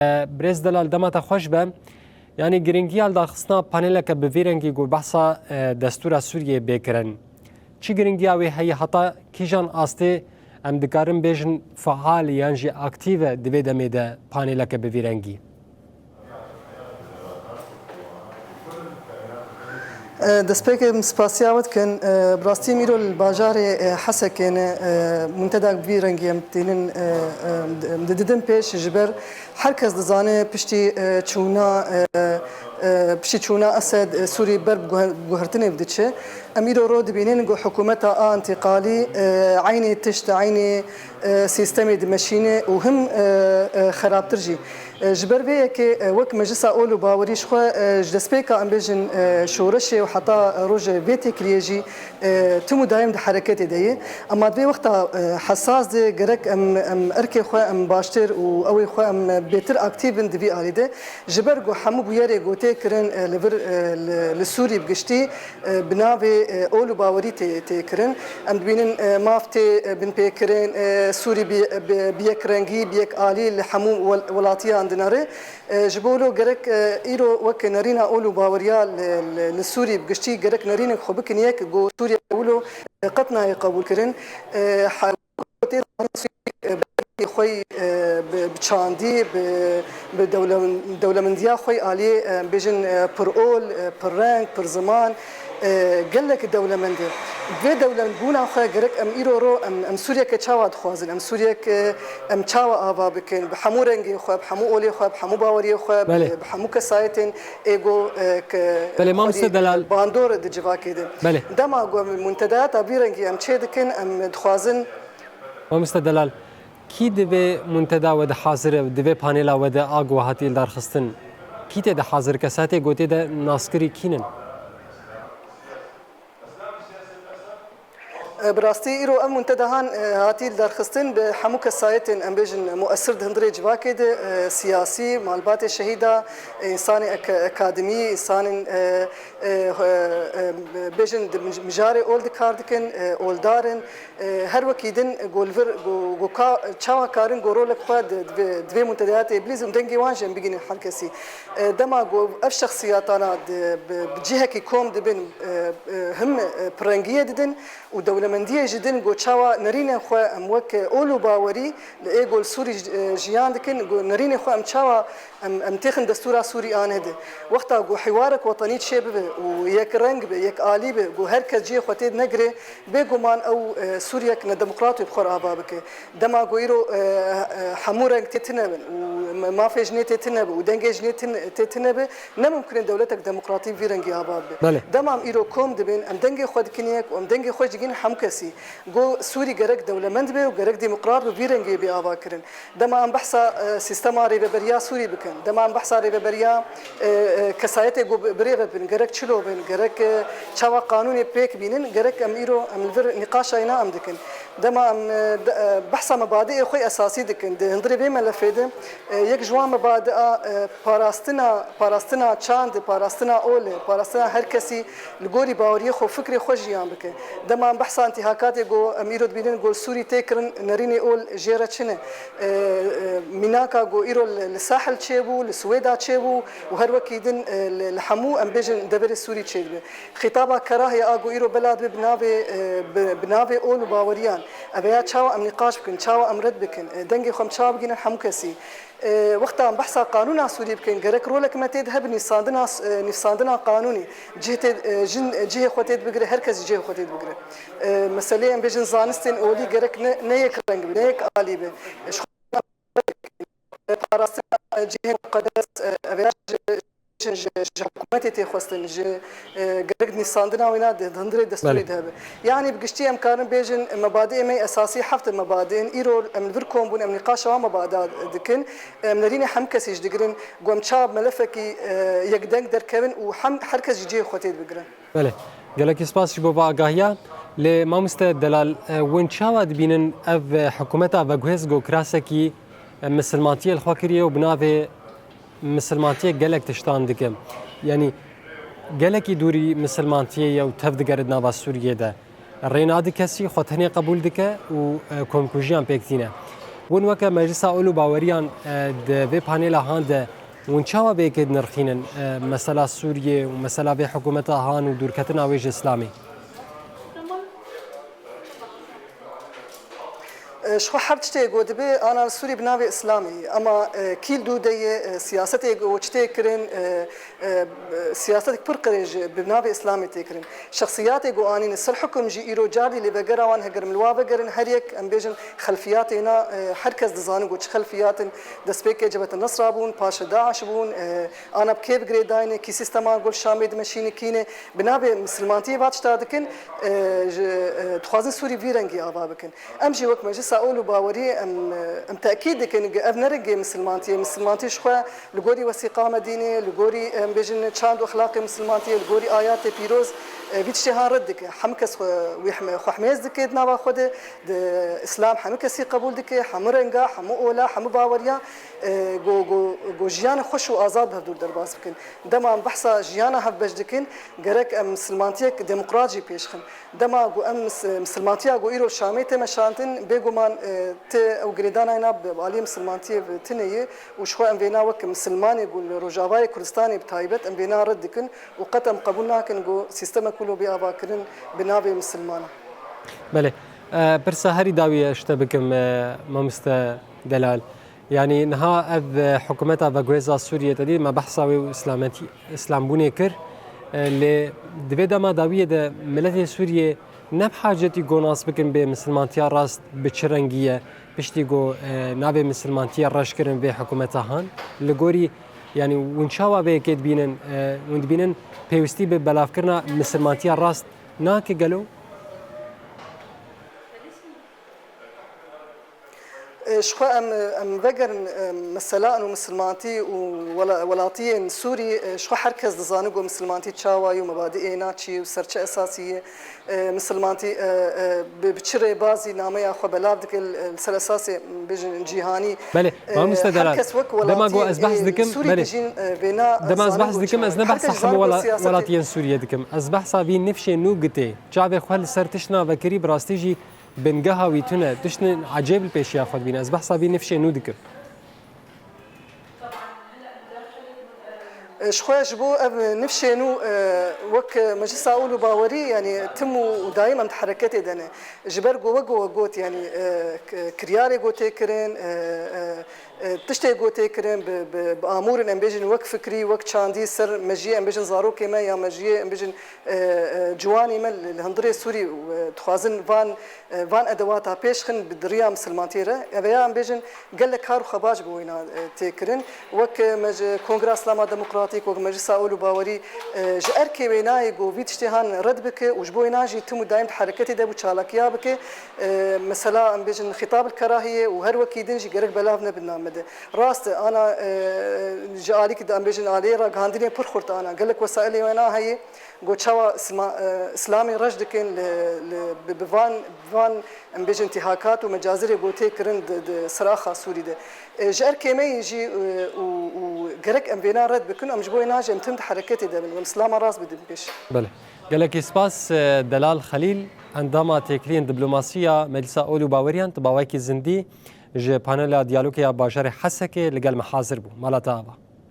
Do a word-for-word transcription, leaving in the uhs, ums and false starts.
Birêz Delal, dema te xweş be. Yanî giringiya li daxistina paneleke bi vî rengî ku behsa, e, destûra Sûriyê bê kirin. Çi giringiya wê heye, heta kîjan astê em dikarin bêjin feal yan jî aktîv e di vê demê de paneleke bi vî rengî? E, destpêkê em spasiya we dikin. E, bi rastî em îro li bajarê, e, Hesekê ne, e, muntedak bi vî rengî em tînin, e, e, em dididin pêş ji ber her kes dizane piştî, e, çûna, e, e, piştî çûna Esed, e, Sûrî ber bi guhe-, guhertinê diçe. Em îro ro dibînin ku hikûmeta a întîqalî, e, eynê tişt, eynê, e, sîstemê dimeşîne û him, e, e, xerabtir jî. E, ji ber vê yekê, e, wek Meclisa Ol û Bawerî ji xwe, e, ji destpêka em bêjin, e, şoreşê û heta roja vê têkiliyê jî, e, tim û daîm di hereketê de ye. Ema di vê wexta, e, hesas de gerek em, em erkê xwe em baştir û ew ê xwe em bêtir aktîv bin di vî alî de. Ji ber ku hemû bûyerê ku tê kirin, e, li vir, e, li, li Sûrî bi giştî, e, bi navê, e, ol û bawerî tê, tê kirin. Em dibînin, e, maf tê, e, binpêkirin, e, Sûrî bi, bi, bi yekrengî, bi yekalî li hemû wel-, welatiyan dinere. E, ji bo lo gerek, e, îro wek nerîna ol û baweriya li, li, li Sûrî bi giştî gerek nerînek xwe bikin yek ku Sûriye wilo, e, qet nayê qebûlkirin. E, he-, tê, e, xwe, e, bi, bi çandî, bi, bi dewlem-, dewlemendiya xwe aliyê, e, bêjin, e, pir ol, e, pir reng, pir ziman, e, gelek dewlemend e. Vê dewlemendbûna xwe gerek em îro ro em, em Sûriyeke çawa dixwazin? Em Sûriyeke, em çawa ava bikin? Bi hemû rengê xwe, bi hemû olê xwe, bi hemû baweriyê xwe, bi, Belê. bi hemû kesayetên êgo, e, ke Belê, xwedî Mamoste Delal. bandor di civakê de. Belê. Dema ku em muntedayata vî rengî em çê dikin, em dixwazin Mamoste Delal, kî di vê munteda we de hazir e, di vê panela we de a ku hatî li dar xistin? Kî tê de hazir, kesatê ku tê de naskirî kî nin? E, bi rastî îro ev munteda han, e, hatî li dar xistin bi hemû kesayetên, em bêjin, muesir di hundirê civakê de, e, siyasî, malbatê şehîda, e, însanê ek-, akademî, însanên, e, e, e, bêjin di mij-, mijarê ol di kar dikin, e, oldar in, E, her wekî din, e, ku li vir, ku, ku ka, çawa karin ku rolek xwe di, di vê, di vê muntedayatê bilîzin û dengê wan jî em bigihînin her kesî. E, dema ku ev şexsiyatana di, bi, bi cihekî kom dibin, e, e, him, e, pirengiyê didin û dewlemendiyê jî din ku çawa nerînên xwe em wek, e, ol û bawerî li ê ku li Sûrî, e, jiyan dikin, ku nerînê xwe em çawa Em, em têxin destûra Sûrî a nehde. Wexta ku hiwarek wetenî çêbibe û yek reng be, yek alî be, ku her kes cihê xwe tê negire, bêguman ew, e, Sûriyek nedemokrat wê bi xwe re ava bike. Dema ku îro, e, e, hemû reng tê tine bin û ma-, mafê jinê tê tine be û dengê jinê tin-, tê tine be, ne mimkun e dewletek demokratî vî rengî ava bibe. Belê. Dema em îro kom dibin, em dengê xwe dikin yek û em dengê xwe jî digihînin hemû kesî. Ku Sûrî gerek dewlemend be û gerek demokrat be, vî rengê bê avakirin. Dema em behsa, e, sîstema rêveberiya Sûrî bikin, dema em behsa rêveberiya, e, e, kesayetê ku bi, birêve bin, gerek çilo bin, gerek, e, çawa qanûnê pêk bînin, gerek em îro, em li vir nîqaşa îna em dikin. Dema em, e, de, e, behsa mebadiê xwe esasî dikin, di hundirê vê melefê de, e, yek ji wan mebadia, e, parastina, parastina çandê, parastina olê, parastina her kesî li gorî baweriyê xwe, fikrê xwe jiyan bike. Dema em behsa întîhakatê ku em îro dibînin ku li Sûrî tê kirin, nerînê ol jê re çi ne? E, e, mînaka ku îro li, li Sahil çêbû, li Swêda çêbû û her wekî din, e, li, li hemû, em bêjin, deverê Sûrî çêdibe. Xîtaba kerahê a ku îro bela dibe bi navê, e, bi, bi navê ol û baweriyan. Ev ya çawa em nîqaş bikin, çawa em red bikin, e, dengê xwe em çawa bigihînin hemû kesî? E, wexta em behsa qanûna Sûrî bikin, gerek rolek me tê de hebe nîvsandina, e, nîvsandina qanûnê. Cih tê, e, jin, e, cihê xwe tê de bigire, her kes jî cihê xwe tê de bigire. E, meseleyê em bêjin zanistên olî gerek ne, ne yek reng be, ne yek alî be. E, ji xwe, e, parastina, e, cihên muqedes, e, ev ya ji, ji, ji, ji hikûmetê tê xwestin, ji, e, gerek nîvsandina wêna di, di hundirê destûrê Belê. de hebe. Yanî bi giştî em karin bêjin, mebadiê me esasî heft mebadî in. Îro em li vir kom bûn, em nîqaşa wan mebada dikin. Em nerînê hemû kesî jî digirin. Ku em çawa bi melefekî, e, yekdeng derkevin û hem her kes jî cihê xwe tê dibigirin. Belê. Gelekî spas ji bo va agahiya. Lê mamoste Delal, e, hûn çawa dibînin ev, e, hikûmeta veguhêz ku kirasekî, e, misilmantiyê li xwe kiriye û bi navê misilmantiyê gelek tiştan dike. Yanî gelekî dûrî misilmantiyê ye û tev digere di nava Sûriyê de. Rê nade kesî, xwe tenê qebûl dike û, e, komkujiyan pêk tîne. Hûn weke Meclisa Ol û Baweriyan, e, di vê panêla han de hûn çawa vê yekê dinirxînin, e, mesela Sûriyê û mesela vê hikûmeta han û dûrketina wê ji Îslamê? E, ji xwe her tiştê ku dibe ana li Sûrî bi navê Îslamê ye. Ema, e, kî li dû de ye, e, siyasetê ku çi tê kirin, e, e, siyasetek pir qirêj bi navê Îslamê tê kirin. Şexsiyatê ku anîne ser hukum jî îro cardî lê vegera wan heger em li wa vegerin, her yek em bêjin xelfiyatê na, e, her kes dizanin ku çi xelfiyat in, destpêkê Cebheta Nesra bûn, paşê DAIŞ bûn, e, ana bi kê bi girêdayî ne, kî sîstema ku li Şamê dimeşîne kî ne, bi navê misilmantiyê va tişta dikin, e, ji, e, dixwazin Sûrî vî rengî ava bikin. Em jî wek Meclisa Ol û Bawerî em, e, em tekîd dikin ku ev ne rengê misilmantiyê. Misilmantî ji xwe li gorî wesîqa Medînê, li gorî, em bêjin, çand û exlaqê misilmantiyê, li gorî ayatê pîroz, e, vî tiştê han red dike. Hemû kes xwe, wî heme-, xwe hemêz dike di nava xwe de. Di Îslam hemû kesî qebûl dike, hemû renga, hemû ola, hemû baweriya, e, go, go, go jiyanê xweş û azad bi hevdûr derbas bikin. Dema em behsa jiyana hevbeş dikin, gerek em misilmantiyek demokrat jî pêş xin. Dema ku em mis-, misilmantiya ku îro Şamê tê meşandin, bêguman, e, ti ew girêdana na bi, bi aliyê misilmantiyê bi tune ye û ji xwe em vêna wek misilmanê ku li Rojavayê Kurdistanê bi taybet em vêna red dikin û qet em qebûl nakin ku sîstemek wilo bê avakirin bi navê misilmana. Belê. E, pirsa herî dawî ye ji te bikim, e, mamoste Delal. Yanî niha ev, e, hikûmeta veguhêza Sûriyê te dî me behsa wê û îslametî-, îslambûnê kir. E, lê di vê dema dawiyê de miletê Sûriyê ne bi hacetî ku nas bikin bê misilmantiya rast bi çi rengî ye, piştî ku, e, navê misilmantiyê reş kirin vê hikûmeta han. Li gorî, yanî hûn çawa vê yekê dibînin, e, hûn dibînin pêwîstî bi belavkirina misilmantiya rast nake gelo? E, ji xwe em, em vegerin, e, mesela û misilmantî û wela-, welatiyên Sûrî, e, ji xwe her kes dizane ku misilmantî çawa ye û mebadiê na çi ye û ser çi esasî ye. E, misilmantî, e, e, bi, bi çi rêbazî nameya xwe belav dike li, li ser esasê, bêjin, cîhanî. Belê, e, mamoste Delal, dema ku ez behs dikim, Sûrî belê, dijîn, e, vêna dema ez behs dikim, ez ne behsa hemû wela-, welatiyên Sûriyê dikim. Ez behsa vî nifşê nû gitê. Çavê xwe li ser tişt navekirî, bi rastî jî bingeha wî tune, tiştên ecêb li pêşiya xwe dibîne. Ez behsa vî nifşê nû dikim. E, ji xwe ji bo ev nifşên û, e, wek Meclisa Ol û Bawerî, yanî tim û, û daîm em di hereketê de ne. Ji ber ku wek we got, yanî, e, k-, kiryarê ku tê kirin, e, e, e, tiştê ku tê kirin, bi, bi, bi amûrin, em bêjin, wek fikrî, wek çandî ser mejiyê, em bêjin, zarokê me ya mejiyê, em bêjin, e, e, ciwanê me li, li hundirê Sûrî, e, dixwazin van, e, van edewata pêş xin bi di riya misilmantiyê re. Ev ya em bêjin gelek kar û xebat ji bo wêna, e, tê kirin. Wek, e, mec-, Kongra Îslama Demokratîk, wek Meclisa Ol û Bawerî, e, ji erkê wê nayê ku vî tiştê han red bike û ji bo wêna jî tim û daîm di hereketê de bû, çalakiya bike. E, mesela em bêjin xîtab el kerahiyê û her wekî din jî gerek belav nebin name de. Rast e, ana, e, ji alîkî de em bêjin aliyê ragihandinê pir xurt ana. Gelek wesailê wêna heye. Got çawa Îsma-, e, Îslamê reş dikin li, li, bi, bi van, bi van, em bêjin, tîhakat û mecazirê got tê kirin di, di siraxa Sûrî de. E, ji erkê me yî jî, e, û, û gerek em vêna red bikin, em ji bo wêna jî em tim di hereketê de bin, em Îslama rast bidin pêş. Belê. Gelekî spas, e, Delal Xelîl, endama Têkiliyên Dîplomasî ya Meclisa Ol û Baweriyan, tu bi awayekî zindî ji panela diyalogê ya bajarê Hesekê li gel me hazir bû. Mala te ava.